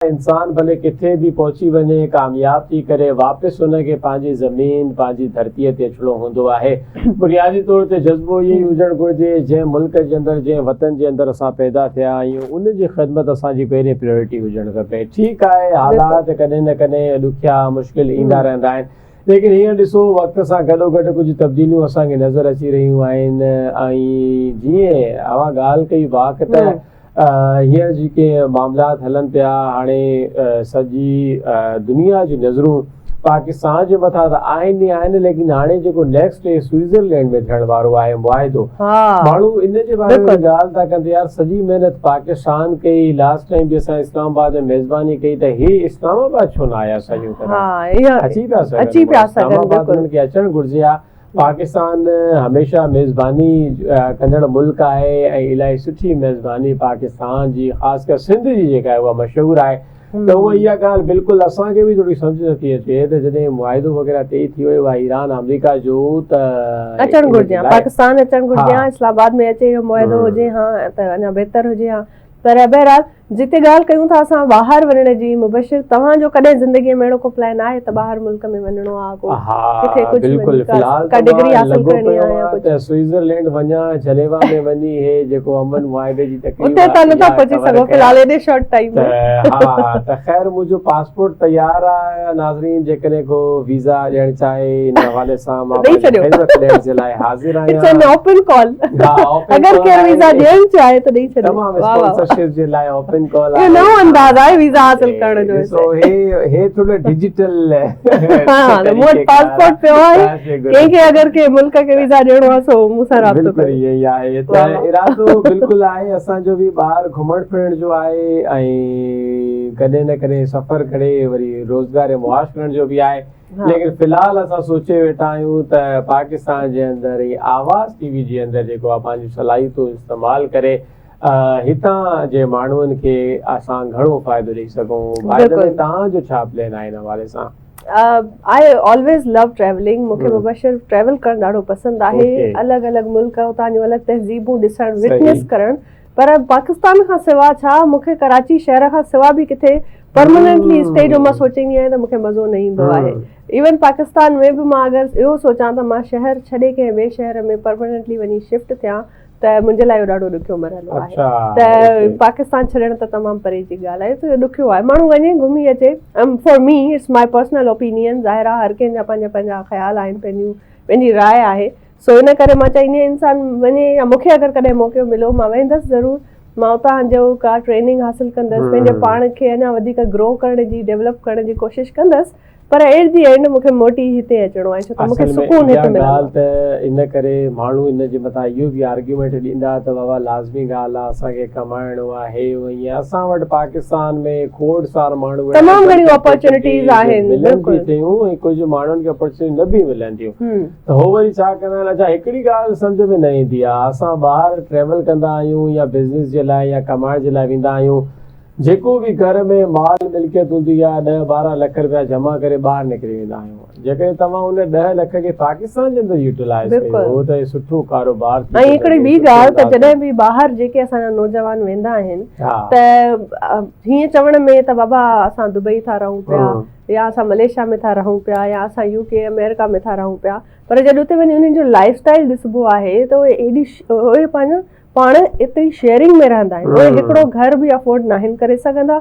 انسان ڀلي ڪٿي به پهچي وڃي ڪامياب ٿي ڪري واپس ان کي پنهنجي زمين پنهنجي ڌرتي تي اچڻو هوندو آهي. بنيادي طور تي جذبو اهو ئي هجڻ گهرجي جنهن ملڪ جي اندر جنهن وطن جي اندر اسان پيدا ٿيا آهيون ان جي خدمت اسان جي پهرين پريورٽي هجڻ کپي. ٺيڪ آهي حالات ڪڏهن نه ڪڏهن ڏکيا مشڪل ايندا رهندا آهن ليڪن هينئر ڏسو وقت سان گڏوگڏ ڪجهه تبديليون اسان کي نظر اچي رهيون آهن ۽ جيئن اوهان ڳالهه ڪئي واڪ ته هينئر جيڪي معاملات هلن پيا هاڻي سڄي دنيا جون نظرون پاڪستان جي مٿان ته آهن ئي آهن ليڪن هاڻي جيڪو نيڪسٽ ڊي سوئزرلينڊ ۾ ٿيڻ وارو آهي معاهدو ماڻهو ان جي باري ۾ ڳالهه ٿا ڪن ته يار سڄي محنت پاڪستان ڪئي لاسٽ ٽائيم به اسان اسلام آباد ۾ ميزباني ڪئي ته هي اسلام آباد ڇو نه آيا صحيحون ڪرڻ اچي پيا سگهن اسلام آباد انهن کي اچڻ گهرجي ها پاڪستان هميشه ميزباني ڪندڙ ملڪ آهي ۽ الاهي سٺي ميزباني پاڪستان جي خاص ڪر سنڌ جي جيڪا آهي اها مشهور آهي ته هونء اها ڳالهه بلڪل اسان کي به ٿوري سمجهه نٿي اچي ته جڏهن معاهدو وغيره طئي ٿي ويو آهي ايران آمريڪا جو ته اچڻ گهرجي ها پاڪستان اچڻ گهرجي ها اسلام آباد ۾ اچي اهو معاهدو هجي ها ته اڃا بهتر هجي ها پر بهرحال جتي ڳالهه ڪيون ٿا اسان ٻاهر وڃڻ جي مبشر توهان جو ڪڏهن زندگي ۾ اهڙو ڪو پلان آهي ته ٻاهر ملڪ ۾ وڃڻو آهي ڪو ڪٿي ڪجهه بلڪل في الحال ڪا ڊگري حاصل ڪرڻي آهي يا ڪجهه ته سوئٽزرلينڊ وڃان جنيوا ۾ وڃي هي جيڪو امن معاهدي جي تقريب اتي ته نٿا پهچي سگهو في الحال ايڏي شارٽ ٽائيم ۾ ها ته خير منهنجو پاسپورٽ تيار آهي ناظرين جيڪڏهن ڪو ويزا ڏيڻ چاهي ان حوالي سان مان پنهنجي خدمت ڏيڻ جي لاء حاضر آهيان it's an open ڪال اگر ڪير ويزا ڏيڻ چاهي ته ڏئي ڇڏيو. تمام اسپانسرشپ جي لاء اوپن ڪال آهي. اهو نئون انداز آهي ويزا حاصل ڪرڻ جو. ڏسو هي هي ٿورو ڊجيٽل ها مون وٽ پاسپورٽ پيو آهي ڪنهن کي اگر ڪنهن ملڪ کي ويزا ڏيڻو آهي سو مون سان رابطو ڪري. بلڪل ائين ئي آهي ته ارادو بلڪل آهي اسان جو به ٻاهر گهمڻ ڦرڻ جو آهي ۽ ڪڏهن نه ڪڏهن سفر ڪري وري روزگار معاش ڪرڻ جو به آهي. ليڪن في الحال اسان سوچي ويٺا آهيون ته پاڪستان جي اندر ۽ آواز ٽي وي جي اندر جيڪو آهي پنهنجون صلاحيتون استعمال ڪري هتان جي ماڻهن کي اسان گهڻو فائدو ڏئي سگهون. باء the V توهان جو ڇا پلان آهي ان حوالي سان؟ آء آلويز لو ٽريولنگ مون کي مبشر ٽريول ڪرڻ ڏاڍو پسند آهي الڳ الڳ ملڪ اتان جون الڳ تهذيبون ڏسڻ وٽنيس ڪرڻ پر پاڪستان کان سوا ڇا مون کي ڪراچي شهر کان سوا به ڪٿي پرماننٽلي اسٽي جو مان سوچيندي آهيان ته مون کي مزو نه ايندو آهي ايون پاڪستان ۾ به مان اگر اهو سوچان ته مان شهر ڇڏي ڪنهن ٻئي شهر ۾ پرماننٽلي وڃي شفٽ ٿيان ته منهنجي لاء اهو ڏاڍو ڏکيو مرحلو آهي ته پاڪستان ڇڏڻ ته تمام پري جي ڳالهه آهي ته ڏکيو آهي ماڻهو وڃي گهمي اچي for me it's my personal opinion ظاهر آهي هر ڪنهن جا پنهنجا پنهنجا خيال آهن پنهنجون پنهنجي راء آهي سو ان ڪري مان چاهيندي آهيان انسان وڃي يا مون کي اگر ڪڏهن موقعو مليو مان ويندس ضرور مان اتان جو ڪا ٽريننگ حاصل ڪندس پنهنجي پاڻ کي اڃا وڌيڪ گرو ڪرڻ جي ڊيولپ ڪرڻ جي ڪوشش ڪندس پر ايٽ the and مون کي موٽي هتي اچڻو آهي ڇو ته مون کي سڪون هتي ملندو ڳالهه ته ان ڪري ماڻهو ان جي مٿان اهو به آرگيومينٽ ڏيندا ته بابا لازمي ڳالهه آهي اسان کي ڪمائڻو آهي ائين اسان وٽ پاڪستان ۾ کوڙ سارا ماڻهو تمام گهڻيون اپرچونيٽيز آهن ملن به ٿيون ۽ ڪجهه ماڻهن کي اپرچونيٽي نه به ملن ٿيون ته هو وري ڇا ڪندا آهن اڇا هڪڙي ڳالهه سمجهه ۾ نه ايندي آهي اسان ٻاهر ٽريول ڪندا آهيون يا بزنس جي لاء يا ڪمائڻ جي لاء ويندا آهيون جيڪو به گهر ۾ مال ملڪيت هوندي آهي ڏهه ٻارهن لک رپيا جمع ڪري ٻاهر نڪري ويندا آهيون جيڪڏهن توهان ان ڏهه لک کي پاڪستان جي اندر يوٽيلائز ڪيو ته سٺو ڪاروبار ٿي ۽ هڪڙي ٻي ڳالهه ته جڏهن به ٻاهر جيڪي اسان جا نوجوان ويندا آهن ته هيئن چوڻ ۾ ته بابا اسان دبئي ٿا رهون پيا يا اسان ملائيشيا ۾ ٿا رهون پيا يا اسان يو ڪي آمريڪا ۾ ٿا رهون پيا پر جڏهن اتي وڃي انهن جو لائف اسٽائل ڏسبو آهي ته اهي ايڏي اهي پنهنجو پاڻ ايتري شيئرنگ ۾ رهندا آهن اهي هڪڙو گهر به افورڊ ناهن ڪري سگهندا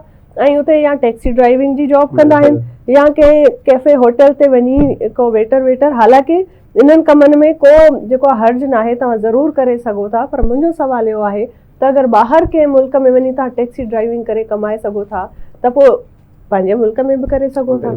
۽ اتي يا ٽيڪسي ڊرائيونگ جي جاب ڪندا آهن يا ڪنهن ڪيفي هوٽل تي وڃي ڪو ويٽر ويٽر حالانڪه انهن ڪمن ۾ ڪو جيڪو حرج ناهي توهان ضرور ڪري سگهو ٿا پر منهنجو سوال اهو آهي ته اگر ٻاهر ڪنهن ملڪ ۾ وڃي توهان ٽيڪسي ڊرائيونگ ڪري ڪمائي سگهو ٿا ته پوء پنهنجي ملڪ ۾ به ڪري سگهو ٿا.